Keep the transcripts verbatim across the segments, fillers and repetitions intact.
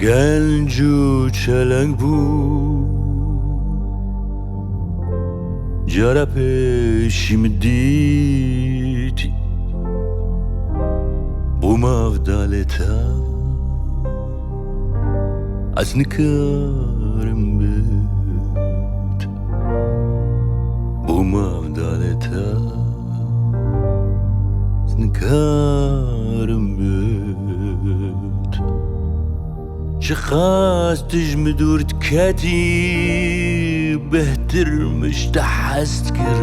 Genc û çeleng bû, cara pêşî min dîtî, bû mavdalê te, ez nikarim bit. Bû mavdalê te, ez nikarim bit. Çiqas tu ji min dûr diketî, bêhtir min ji te hez dikir.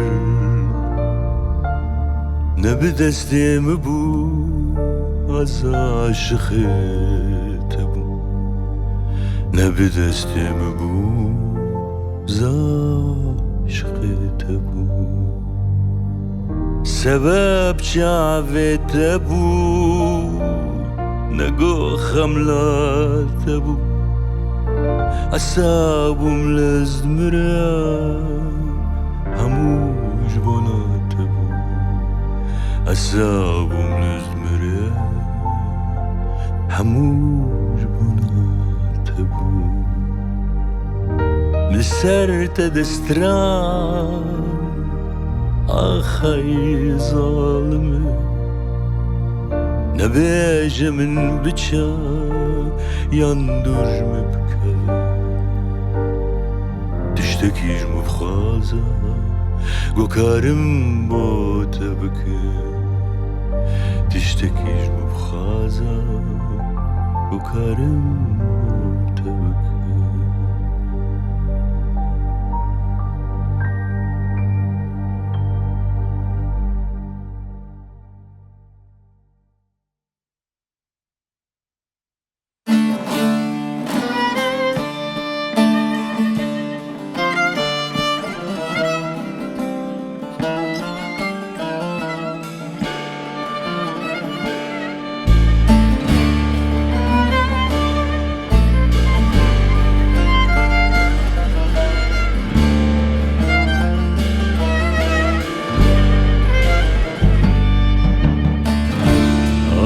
Ne bi destê min bû, ez aşiqê te bûm. Ne bi destê min bû, ez aşiqê te bûm. Sebeb çavê te bû, ne go xemla te bû. Ez sax bûm, lez dimire, hemû ji bona te bû. Ez sax bûm, lez dimire, hemû ji bona te bû. Min ser te destran, axayî zalime. Nebêje min biçe yan dûr ji min bikeve. Tiştekî ji min bixwaze, ku karim bo te bikim. Tiştekî ji min bixwaze, ku karim bo te bikim.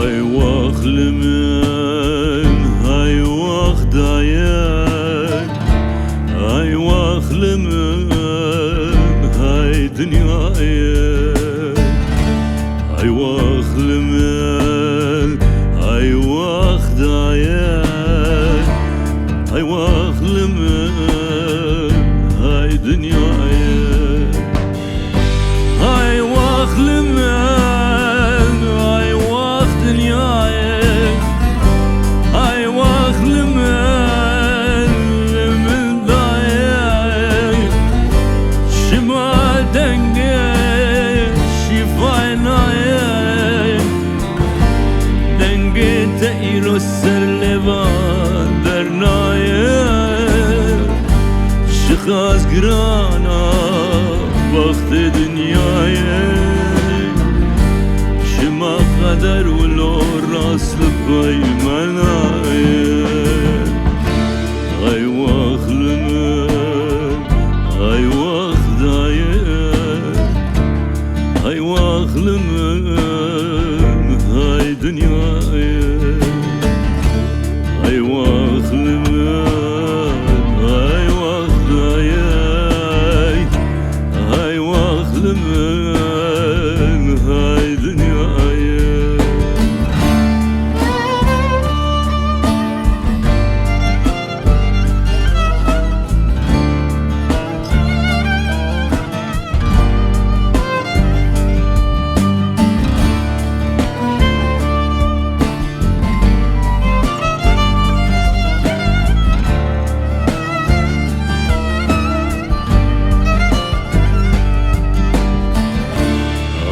Ay wext li min, ay wext dayê, ay wext li min, ay dinyayê. Ay wext li min, ay wext dayê, ay wext li min, ay dinyayê. Ay wext li min, ay wext dinyayê, ay wext li min, li min dayê. Şima dengê şîfayê nayê, dengê te îro ser lêvan dernayê. Şixas girana wextê dinyayê, şima qeder wilo rast li pey me nayê. Ay wext li min, ay wext dayê, ay wext li min, ay dinyayê. Ay wext li min, ay wext dayê, ay wext li min, ay dinyayê.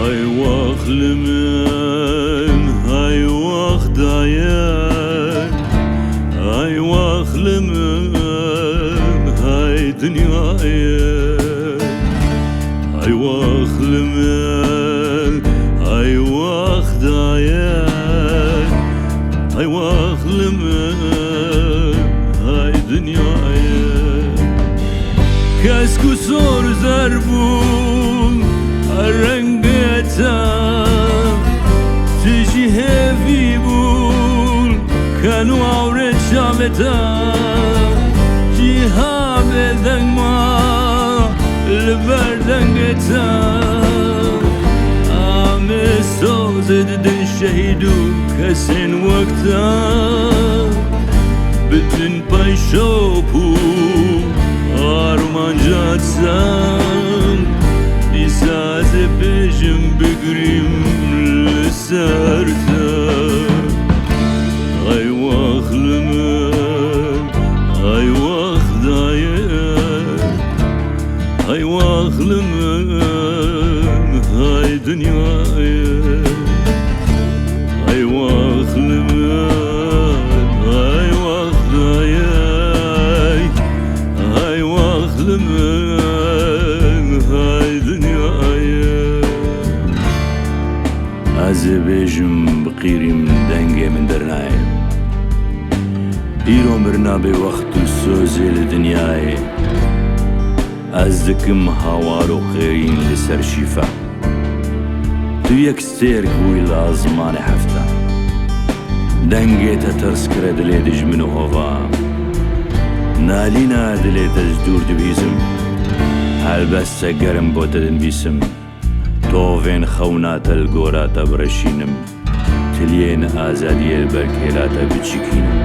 Ay wext li min, ay wext dayê, ay wext li min, ay dinyayê. Ay wext li min, ay wext dayê, ay wext li min, ay dinyayê. Kesk û sor zer bûn, her rengê te, tu jî hêvî bûn, ken û awrê çavê Te, cîha bêdeng ma li ber dengê te. Amê sozê didin şehîd û kesên wek te. Bi din pey şop û armanca te. Dîsa ez ê bêjim bigirîm li ser te. Ay wax li min, ay wax dayê, ay wax li min, ay dinyayê. Ay wax li min, ay wax dayê, ay wax li min, ay dinyayê. Ez ê bêjim, biqîrîm, dengê min dernayê. Îro mirina bê wext û sozê li dinyayê. Ez dikim hawar û qêrîn li ser şîfa. Tu yek stêrk bûyî li azmanê hefta. Dengê te tirs kire dilê dijmin û hova. Nalîna dilê te ji dûr dibîzim. Helbest se gerim bo te dinivîsim. Tovên xewna te li gora te bireşînim. Tiliyên azadiyê li ber kêla te biçikînim.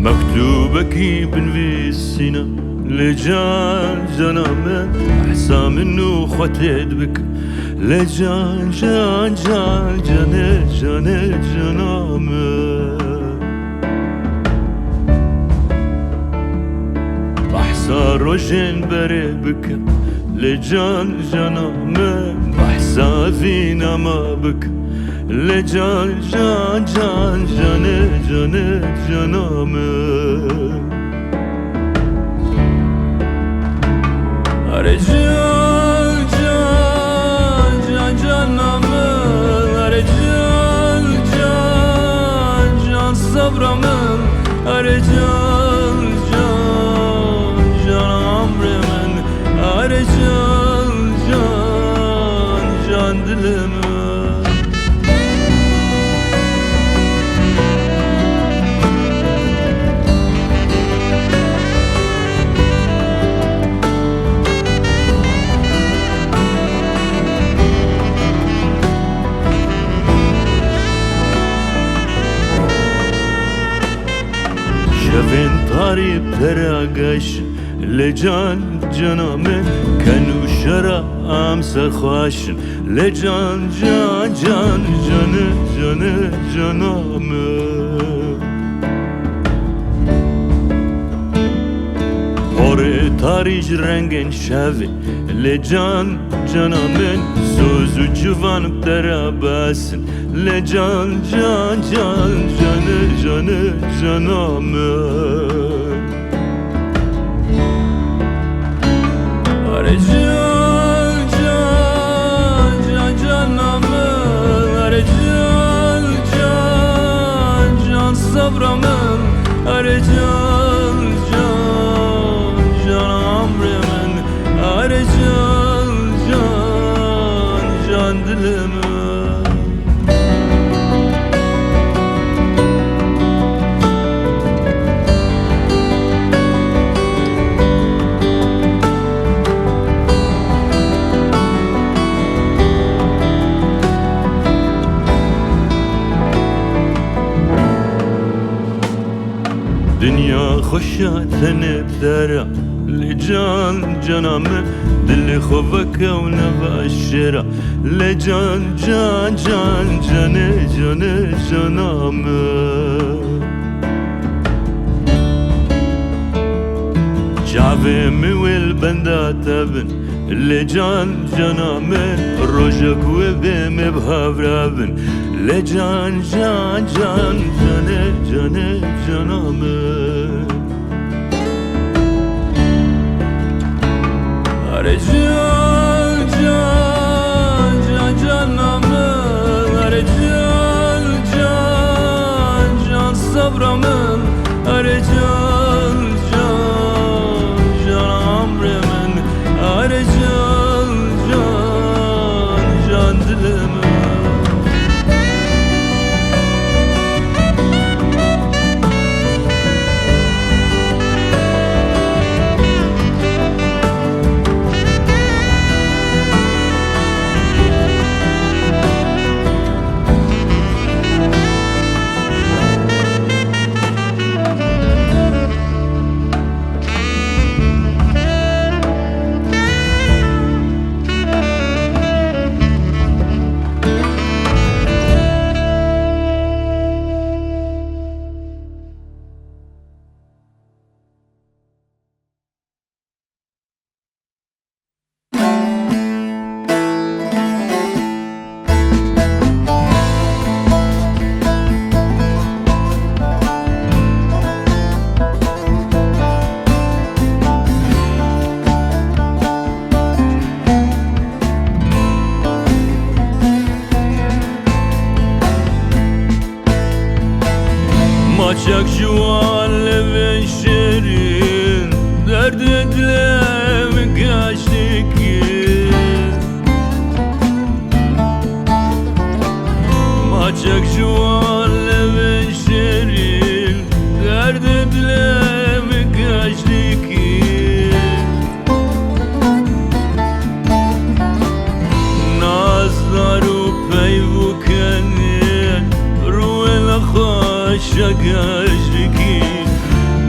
Mektûbekî binivîsîne, lê can cana min, behsa min û xwe tê dibik. Lê can, can, can, canê, canê, cana min. Behsa rojên berê bike, lê can, cana min, behsa vîna me bike. Lê can, can, can, canê, canê, cana min. Erê can, can, can, cana min. Erê can, can, can, sebra min. Erê can, can, can, emrê min. Erê can, can, can, dilê min. Şevên tarî pera geş. Lê can, cana min, ken û şera em serxweş in. Lê can, can, can, canê, canê, cana min. Horê tarî ji rengên şevê. Lê can, cana min, soz û ciwan bi te re bes in. Lê can, can, can, canê, canê, cana min. Erê can, can, can, cana min. Erê can, can, can, sebra min. Erê can, can, can, emrê min. Erê can, can, can, dilê min. Dinya xweş e tenê bi te re, lê can cana min, dilê xwe veke û neve şêra. Lê can, can, can, canê, canê, cana min. Çavê min wê li benda te bin. Lê can, cana min, rojek wê bê me bi hev re bin. Lê can, can, can, canê, canê, cana min. Erê can, can, can, cana min. Erê can, can, can, sebra min. Erê can, can, can, emrê min. Erê can, can, can, dilê min. Maçek ji wan levên şêrîn, derdê dilê min geş dikir. Maçek ji wan levên şêrîn, derdê dilê min geş dikir. Nazdar û peyv û kenîn, rûyê nexweşe geş dikî.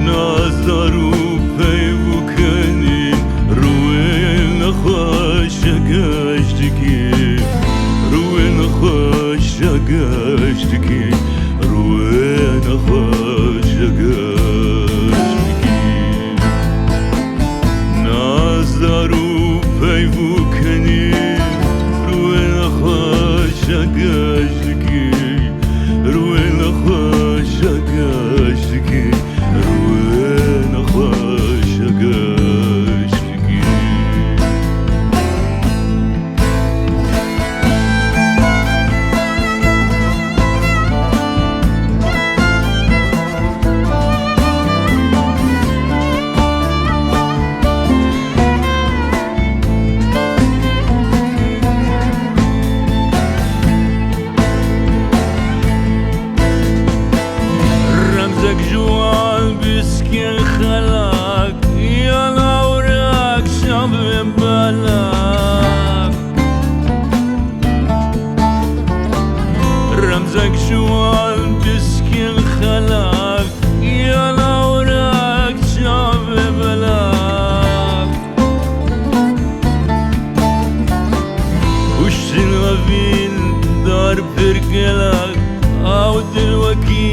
Nazdar û peyv û kenîn, rûyê nexweşe geş dikî. Rûyê nexweşe geş dikî. Rûyê nexweşe geş dikî. Nazdar û peyv û kenî, rûyê nexweşe geş dikî. Rûyê nexweşe geş dikî. Rûyê nexweşe geş dikî. Remzek ji wan biskên xelak, ya lawrek çavê belak. Remzek ji wan biskên xelak, ya lawrek çavê belak. Kuştin evîn dar pir gelek, ew dil wekî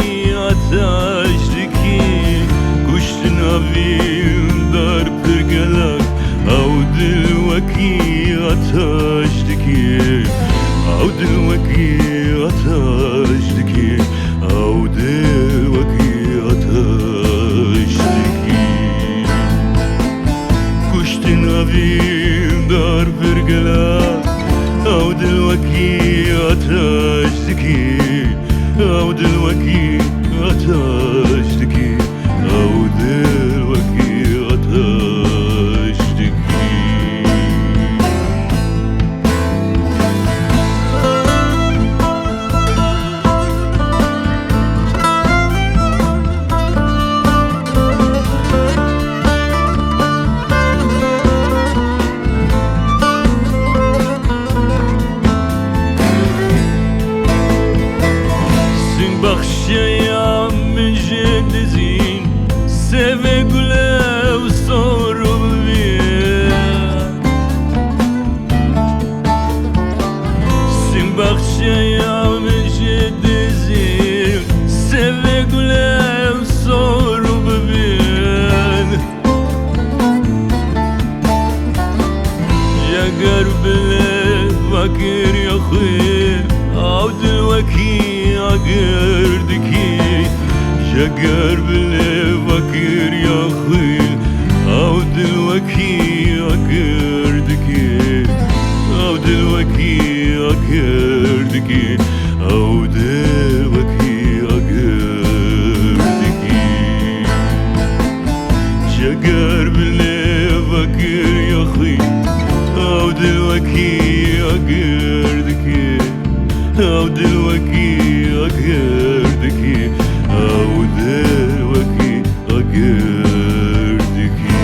ateş dikî. Kuştin evîn dar pir gelek, ew dil wekî Ew dil wekî ateş dikî, ew dil wekî ateş dikî. Kuştin evîn dar vir gela, ew dil wekî ateş dikî, ew dil wekî ateş dikî, ew dil wekî ateş dikî. Sîn baxçeya min ji dizîn, sevê gule û sor û bibî. Sîn baxçeya min ji dizîn, sevê gule û sor û bibîn. Jeger bilê vekiriya xwe, ew dil wekî agir dikî. Jeger bilê vekiriya xwe, ew dil wekî agir dikî. Ew dil wekî agir dikî. Ew dil wekî agir dikî. Jeger bilê vekiriya xwe, ew dil wekî agir dikî. Ew dil wekî agir dikî. Ew dil wekî agir dikî.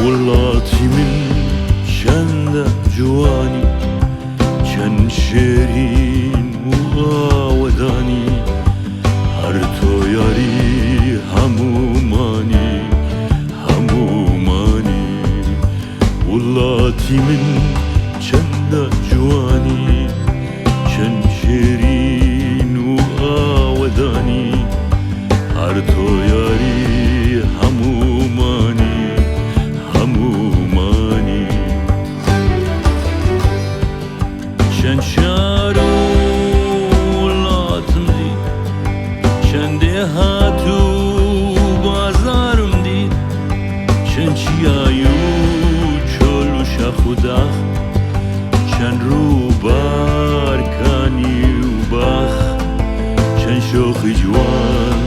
Welatî min çende ciwanî, çend şêrîn û awedanî, her to yarî hemû manî, hemû manî. Welatî min çende ciwanî, çend şêrîn û awedanî, her to yarî hemû manî, hemû manî. Çend şar û welatim dît, çend dêhat û bazarim dît, çend çiyayî û çol û şax û dax, çend rûbar, kanî û bax, çend şoxî ciwan,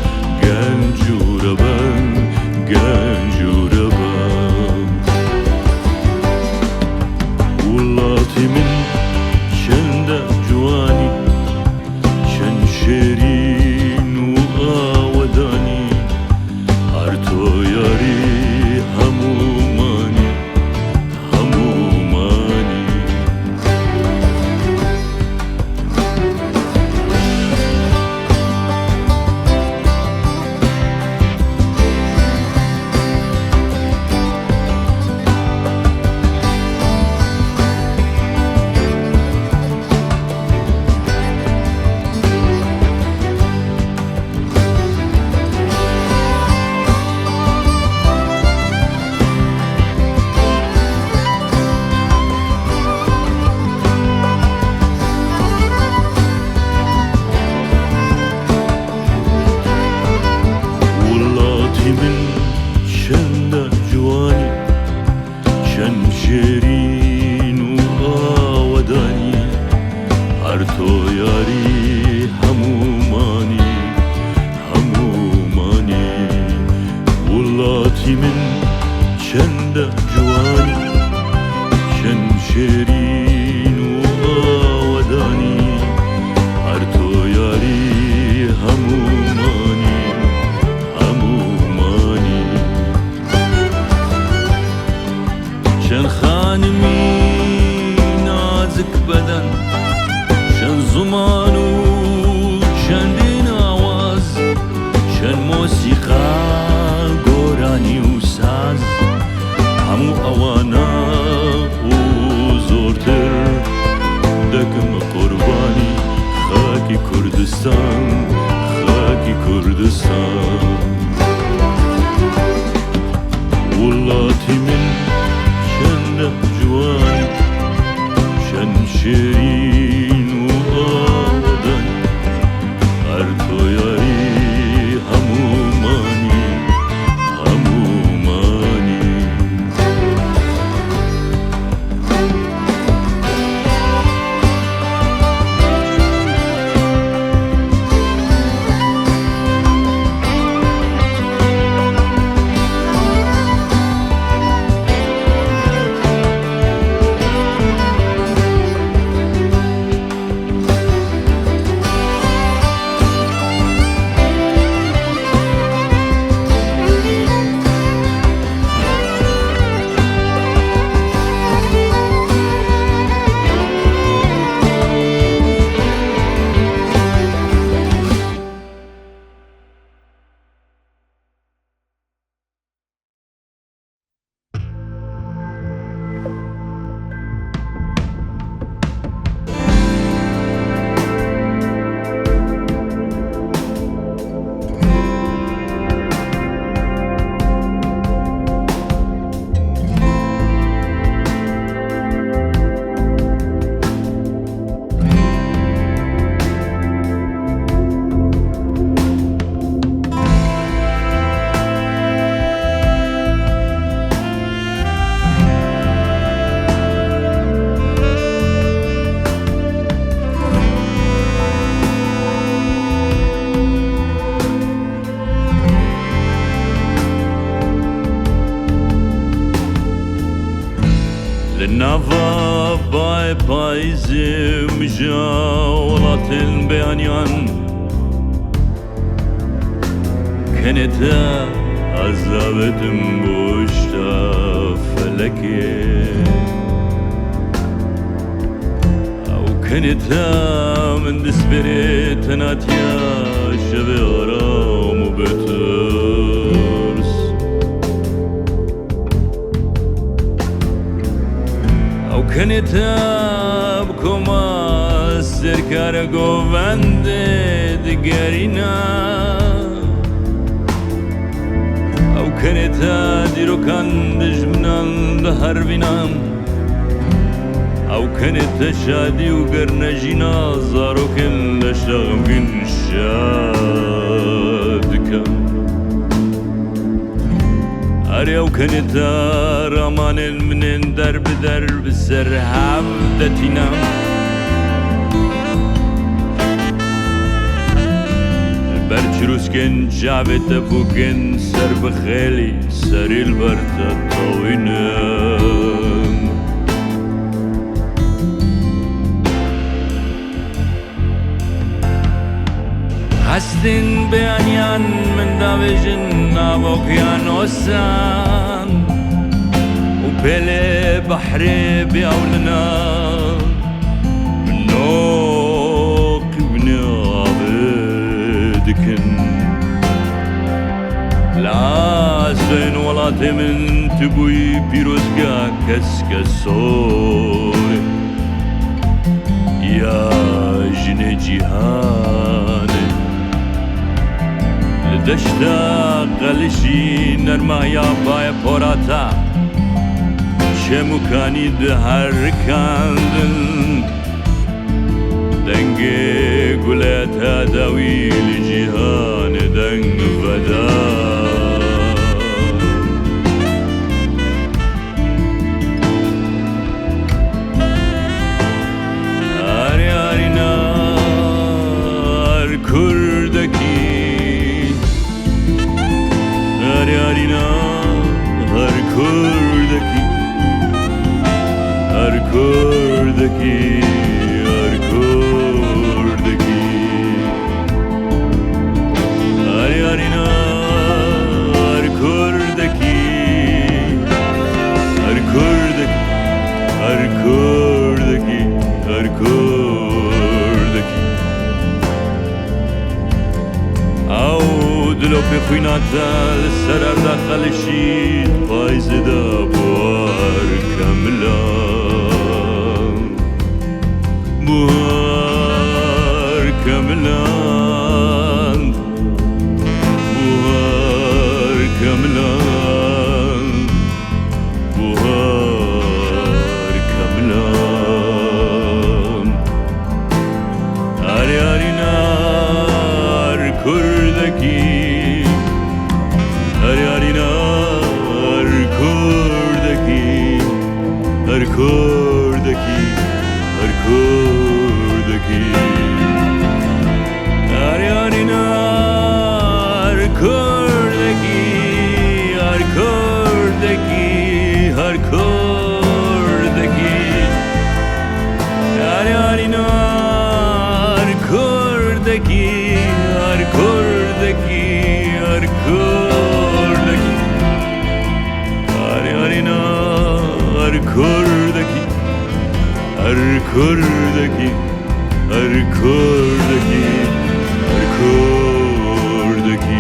genc û reben, genc û reben. Welatî min çende ciwanî, çend şêrîn û awedanî, her to yarî hemû manî, hemû manî. Şêrîn û awedanî, her to yarî hemû manî, hemû manî. Welatî min çende ciwanî, çend şêrîn û awedanî, her to yarî hemû manî, hemû manî. Çend xanimî nazik beden, çend ziman û çendîn awaz, çend mosîqa, goranî û saz, hemû ewana û zortir dekim qurbanî xakî Kurdistan, xakî Kurdistan. Welatî min çend ciwan, çend şêrîn û awedan, her to yarî hemû manî, hemû manî. Li nava bayê payîzê mija welatên beyaniyan, kenê te ez avêtim boşta felekê. Ew kenê te min dispêrê tenatiya şevê aram û bêtirs. Ew kenê te bi koma sêrkare govendê digerîne. Ew kenê te dîrokan dijminan dihervîne. Ew kenê te şadî û gernejîna zarokên deşta xemgîn şa dike. Erê ew kenê te ramanên min ên der bi der bi ser hev detîne. Ber çirûskên çavê te bûkên ser bi xêlî. Serî li ber te tewînim. Hestên beyaniyan min davêjin nav okyanusan û pêlê behrê bêawlina. Noqî binê avê dikin. Li asayên welatê min tu bûyî pîrozgeha keske sorê ya jinê cîhanê. Li deşta qelişî nerma ya bayê porata çemûkanî diherikandin. Dengê gulê te dawî li cîhanê deng veda. Xwîna te li ser erda xelişît, payzê de buhar kemilan. Buhar kemilan. Buhar kemilan. Buhar kemilan. Her yarîna her kurdekî, her yarîna her kurdekî, her kurdekî, her kurdekî. Her yarîna her kurdekî, her kurdekî, her kurdekî. Her yarîna her kurdekî, her kurdekî, her kurdekî. Her yarîna her kurdekî, her kurdekî, her kurdekî, her kurdekî.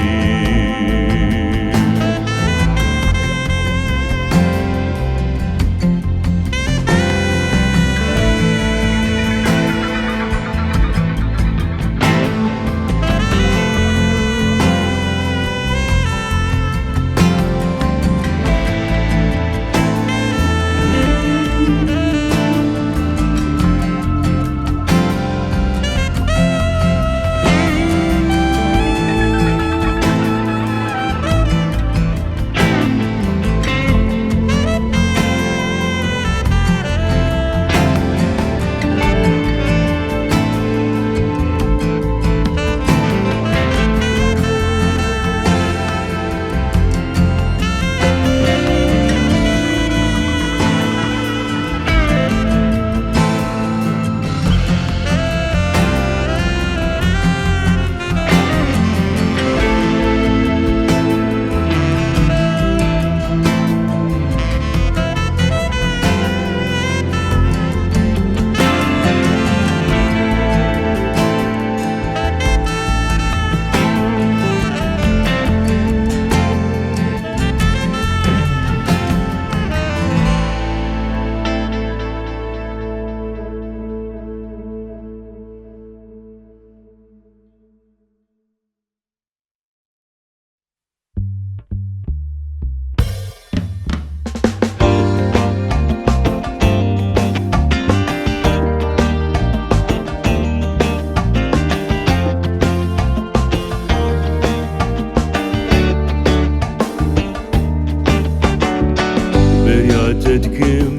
Beriya te dikim,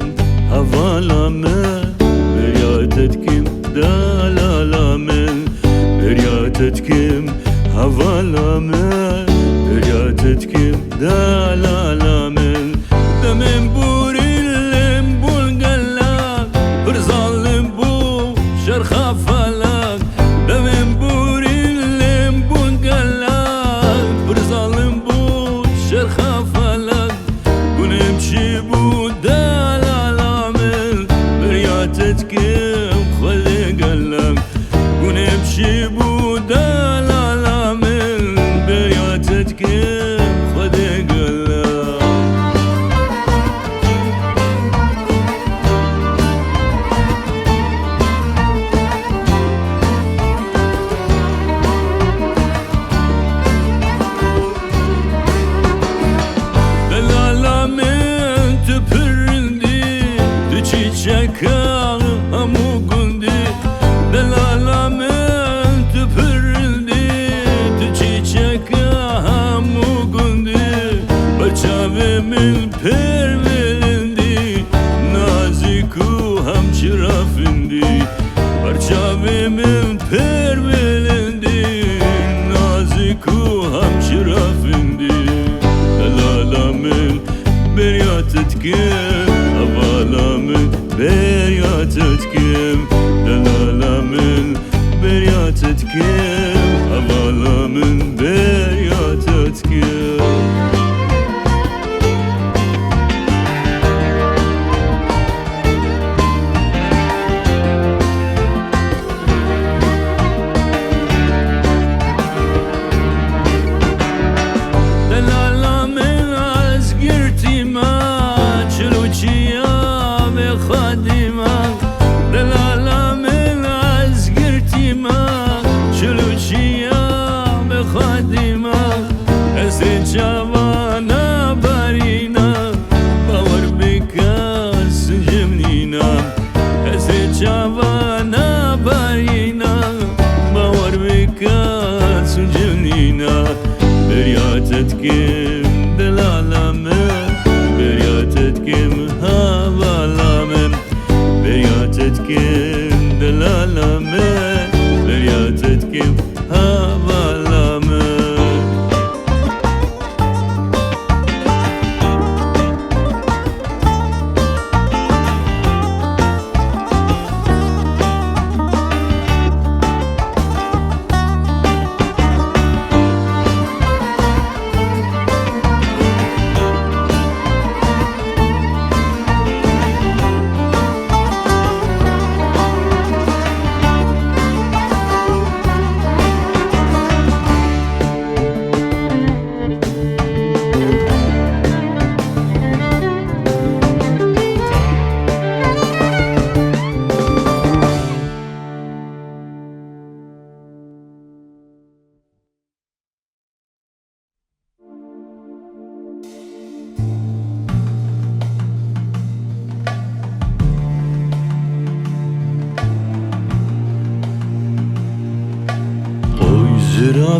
hevala min, beriya te dikim, delala min, beriya te dikim, hevala min, beriya te dikim, delala min. Demên borî lêm bûn gelek, pir zalim bû şerxa felek. Demên borî lêm bûn gelek, pir zalim bû şerxa felek. Gunêm çi bû delala min, beriya te dikim Xwedê gelek. Gunêm çi bû delala min, beriya te dikim Xwedê gelek. Delala min tu pir rindî, tu çîçeka hemû gundî. Delala min tu pir rindî, tu çîçeka hemû gundî. Ber çavê min pir bilindî, nazîk û hem çira findî. Ber çavê min pir bilindî, nazîk û hem çira findî. Delala min beriya te dikim, hevala min beriya te dikim. Delala min beriya te dikim, hevala min beriya te dikim.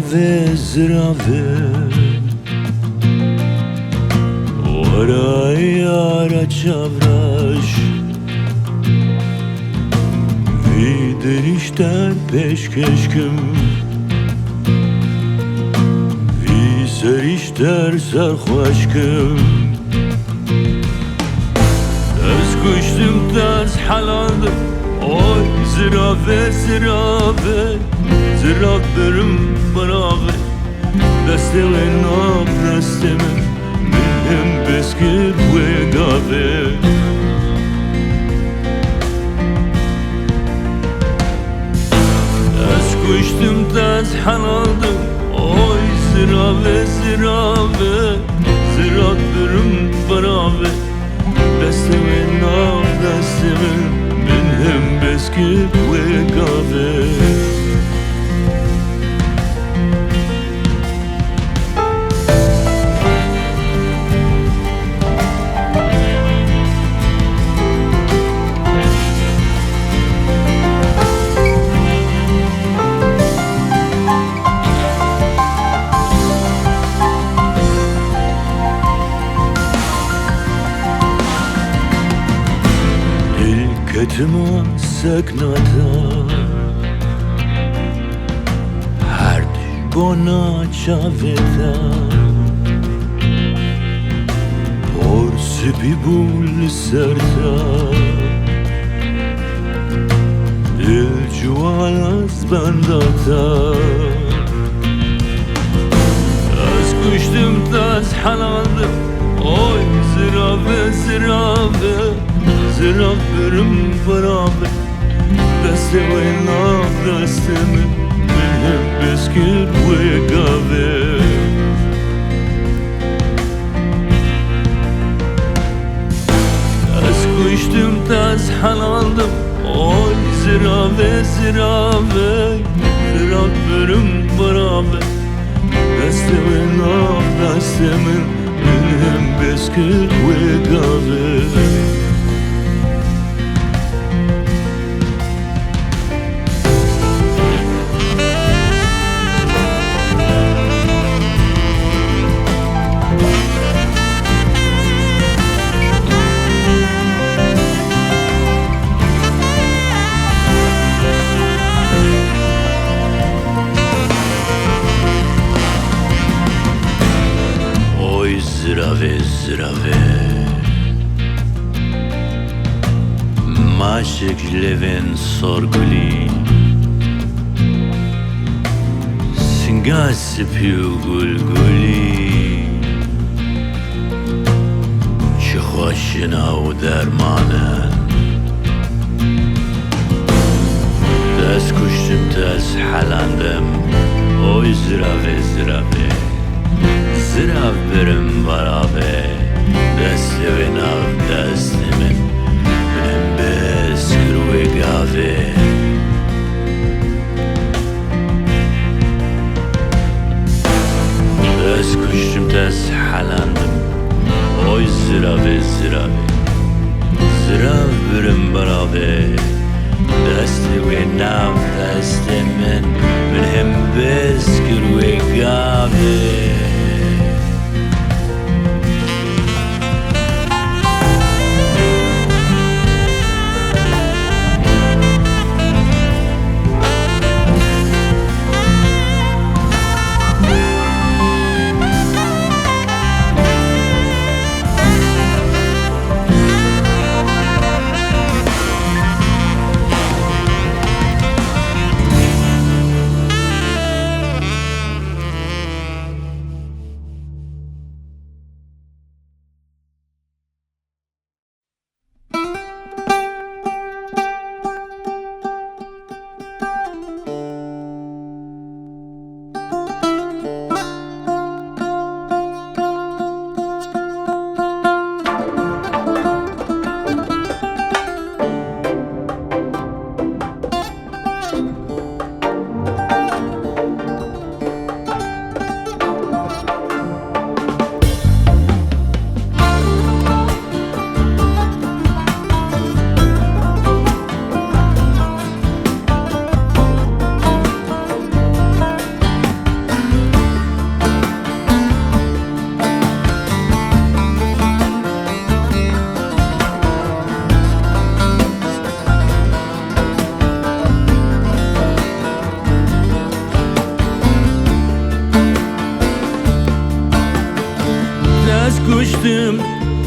Vê ziravê were yara çavreş, vî dirîşter pêşkêş kim, vî serîşter serxweş kim. Ez kuştim te, ez helandim. Oy, ziravê, ziravê, zirav birim biravê. Destê wê nav destê min, min him bes kir wê gavê. Ez kuştim te, ez helandim. Oy, ziravê, ziravê, zirav birim biravê. Destê wê nav destê min, min him bes kir wê gavê. Dil ketime seknata, her tişt bona çavê te. Por spî bû li ser te, dil ciwan ez benda te. Ez kuştim te, ez helandim. Oy, ziravê, ziravê, zirav birim biravê. Destê wê nav destê min, min him bes kir wê gavê. Ez kuştim te, ez helandim. Oy, ziravê, ziravê, zirav birim biravê. Destê wê nav destê min, min him bes kir wê gavê. Oy, ziravê, ziravê. Maşek ji lêvên sorgulî, singa spî û gulgulî, çi xweşin ew derman in. Ez kuştim te, ez helandim. Oy, ziravê, ziravê. Zirav birim baravê, destê wê nav destê min, min him bes kir wê gavê. Ez kuştim te, ez helandim. Oy, ziravê, ziravê. Zirav birim baravê, destê wê nav destê min, min him bes kir wê gavê.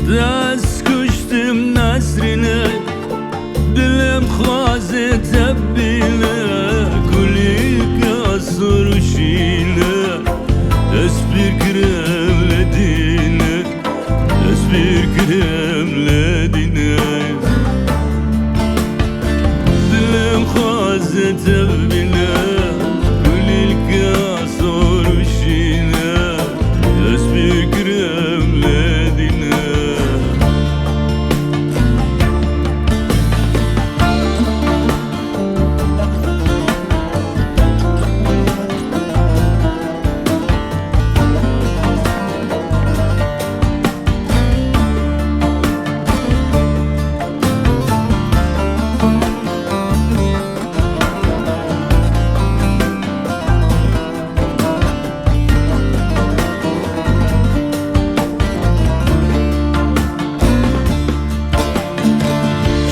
Dest kuştim nesrine, dilim xwaze te bîne, kulîka sor û şîne, ez pîr kirim lê dîne, ez pîr kirim lê dîne. Dilim xwaze te bîne, kulîlka sor û şîne, ez pîr kirim lê dîne.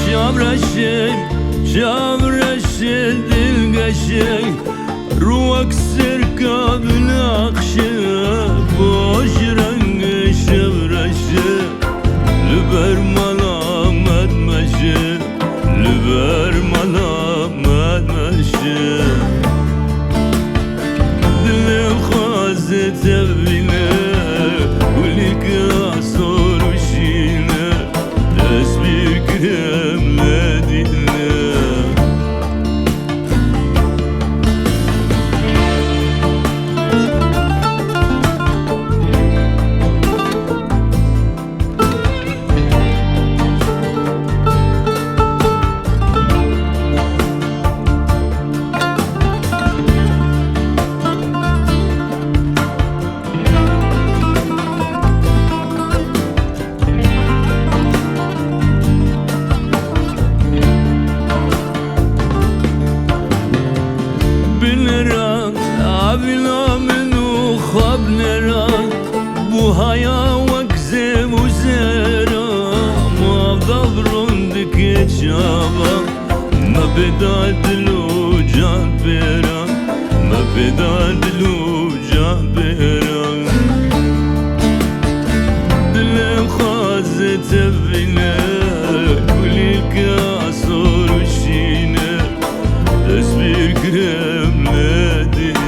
Çavreşê, çavreşê dilgeşê, rû wek sirka binaqşe, baş rengê şevreşe, li ber mala me dimeşe, li ber mala me dimeşe. Dilê xwazê te bîne, kulîka sor û şîne, ez pîr kirim lê dîne. Binêre, avîna min û xwe binêre, buhaya wek zêv û zêra, mavda bi rûn dike çava, me pê da dil û can pêra, me pê da dil û can pêra. Dilê xwazê te bîne, kulîlka sor û şîne, ez pîr kirim lê dîne.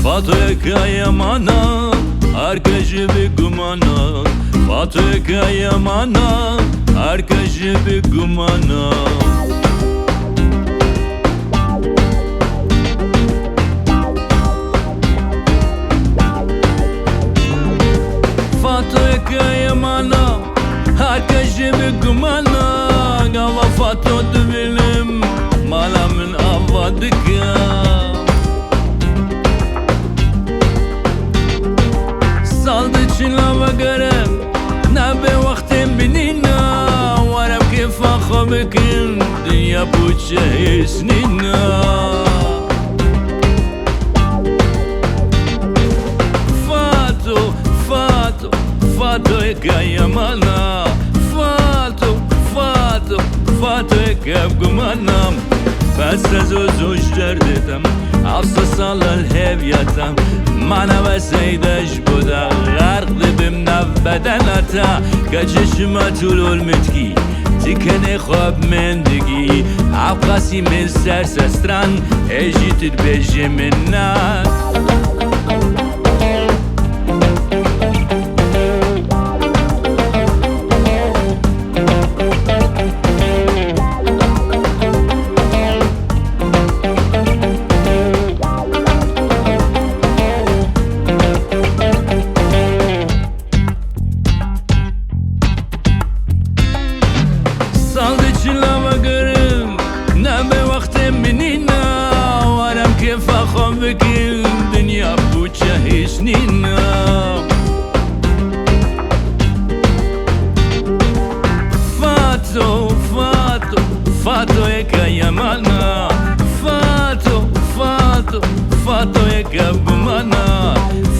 Fatoyê keyemana, her kes jî bi gumana. Fatoyê keyemana, her kes jî bi gumana. Fatoyê keyemana, her kes jî bi gumana. Gava Fato dibînim, mala min ava dike. Sal diçin lava gere, nebe wextên binîna, were bi kêfa xwe bikin, dinya pûçe hês nîna. Fato, Fato, Fatoyê keyemana. Fato, Fato, Fatoyê Gef gumanam, bes ez û zû ji derdê te. Heft sed sal li hêviya te. Mana weseyde ji bo te. Xerq dibim nav bedena te. Ke çişma tu lol mitkî, ti kenê xwe bi min digî. Ev qasî min ser sestran, ê jî tu dibêjî min na. Sal diçin lava gerim, nebe wextê min nîna. Warem kêfa xwe bikim, dinya bûçe hîç nîna. Fato, Fato, Fato yeke yemana. Fato, Fato, Fato yeke gumana.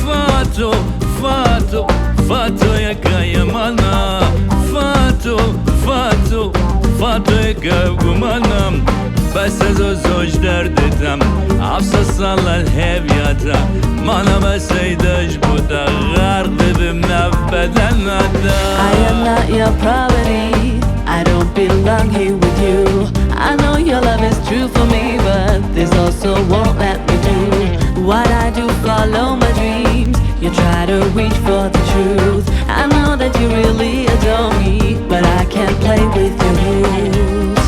Fato, Fato, Fato yeke yemana. Fato, Fato, Fato yeke gumana. Bes ez û zû ji derdê te. Heft sed sal li hêviya te. Mana weseyde ji bo te. Xerq dibim nav bedena te. I am not your property. I don't belong here with you. I know your love is true for me, but this also won't let me do what I do, follow my dreams. You try to reach for the truth. I know that you really adore me, but I can't play with your rules.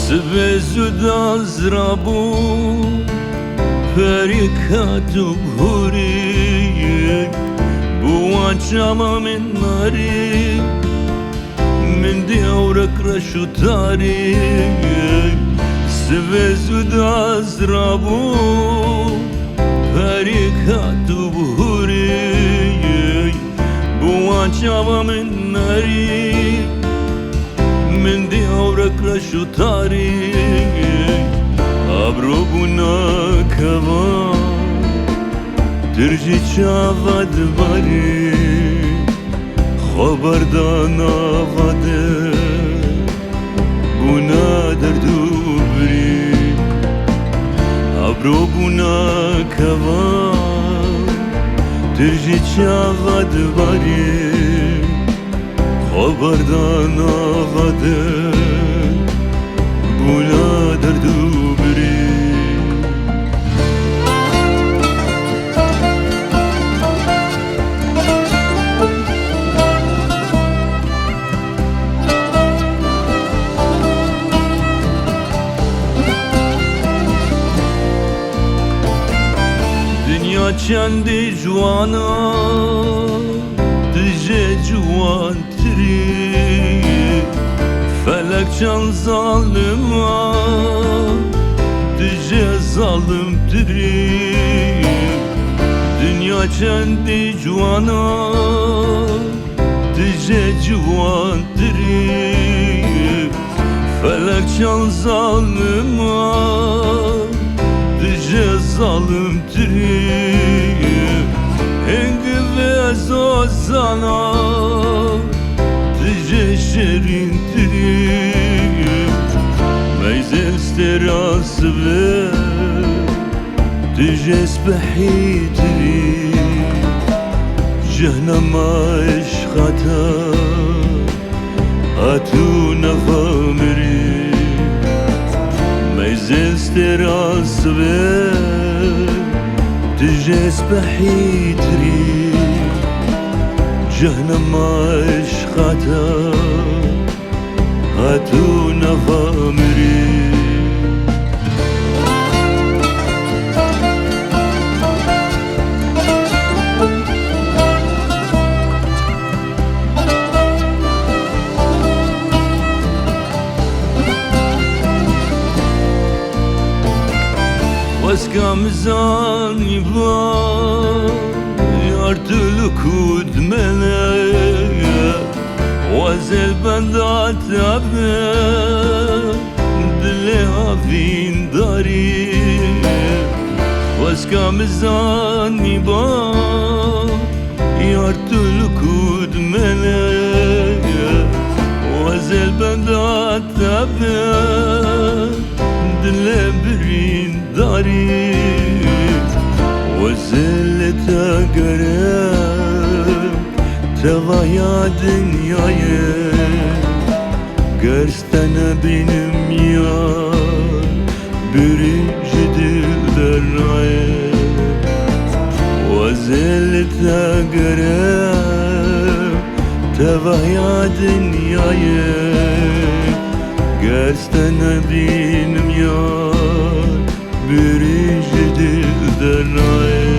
Sibê zû da zira bû, perî ket û bihûrî, bû wan çawa min narî. Min dî ewrek reş û tarî, sibê zû da zira bû, perî ket û bihûrî, bû wan çawa min narî. Min dî ewrek reş û tarî, ebro bûna keva, tir jî çava dibarî. Xwe berda nava de, bûna derd û birî. Ebro bûna keva, tir jî çava dibarî. Xwe berda nava de, bûna derd û birî. Dinya çendî ciwan e, tu jê ciwantirî. Felek çend zalim e, tu jê zalimtirî. Dinya çendî ciwan e, tu jê ciwantirî. Felek çend zalim e, tu jê zalimtirî. Hingivê ez zana, tu jê şêrîntirî. Meyzê stêra sibê, tu jê spehîtirî. Cehnema eşqa te, Hatû nava mirî, meyzên stêra sibê, tu jê spehî tirî, cehnema eşqa te, hatû nava mirî. Xwezka min zanîba, yar tu li ku dimene, xwezê li benda te be, dilê havîndarî. Xwezka min zanîba, yar tu li ku dimene, xwezê li benda te be, dilê birîndarî. Xwezê li te gere, tevahiya dinyayê, ger te nebînim ya, birî ji dil dernayê. Xwezê li te gere, tevahiya dinyayê, ger te nebînim ya, birî ji dil dernayê.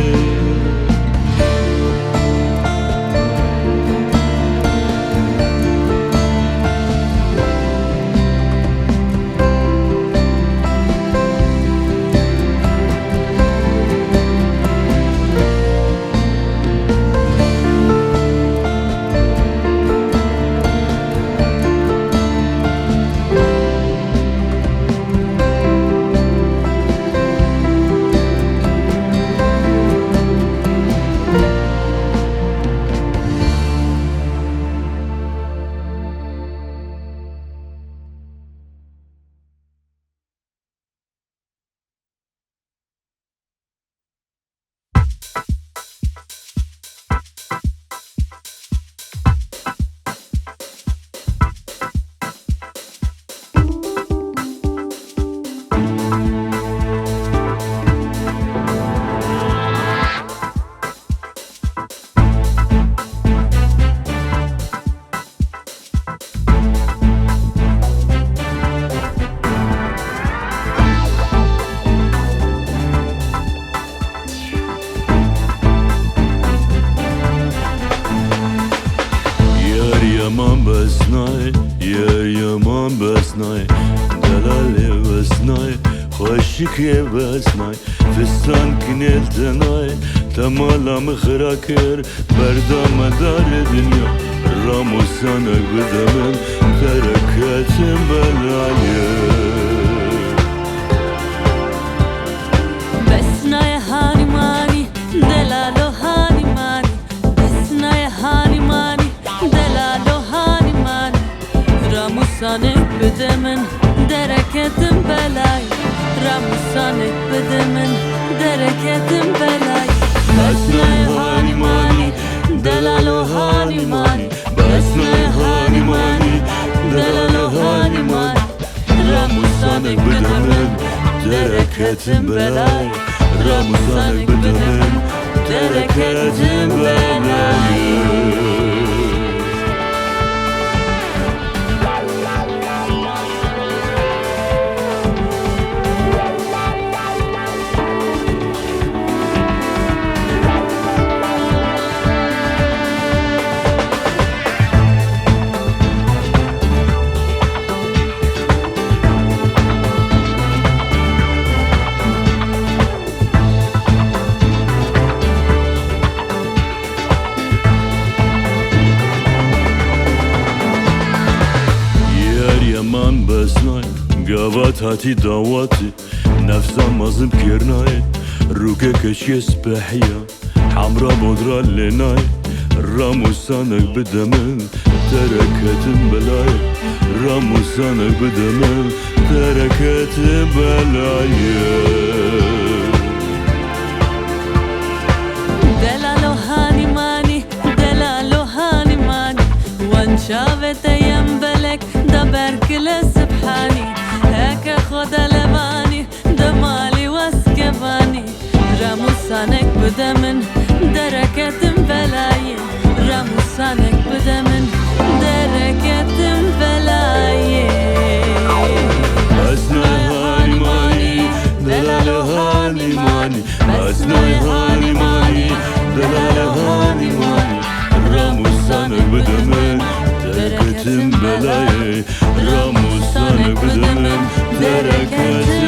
Yar yaman bes nayê, yar yaman bes nayê, delalê bes nayê, xweşikê bes nayê, fistan kinêl te nayê, te mala min xira kir, berda me darê dinya, ramusanek bide min, dereketim belayê. Bes nayê hanî manî, delalo hanî manî, bes nayê hanî manî, delalo hanî manî. Ramusanek bide min, dereketim belayê. Ramusanek bide min, dereketim belayê. Bes nayê hanî manî, delalo hanî manî. Bes nayê hanî manî, delalo hanî manî. Ramusanek bide min, dereketim belayê. Ramusanek bide min, dereketim belayê. Yar yaman bes nayê, gavat hatî dawatê, nefsa mezin kêr nayê, rûkê keçiyê spehiya, hemra bodra lê nayê, ramusanek bide min, dereketim belayê, ramusanek bide min, dereketim belayê. Delalo hanî manî, delalo hanî manî, wan çavê te yên belek, Berkile Sibhanî, heke xwe de levanî, de malî weskevanî. Remusanek bide min, dereketim belayê. Remusanek bide min, dereketim belayê. Ez nayê hanî manî, delalê hanî manî. Ez nayê hanî manî, delalê hanî manî. Remusanek bide min, dereketim belayê. Remusanek bide min, dereketim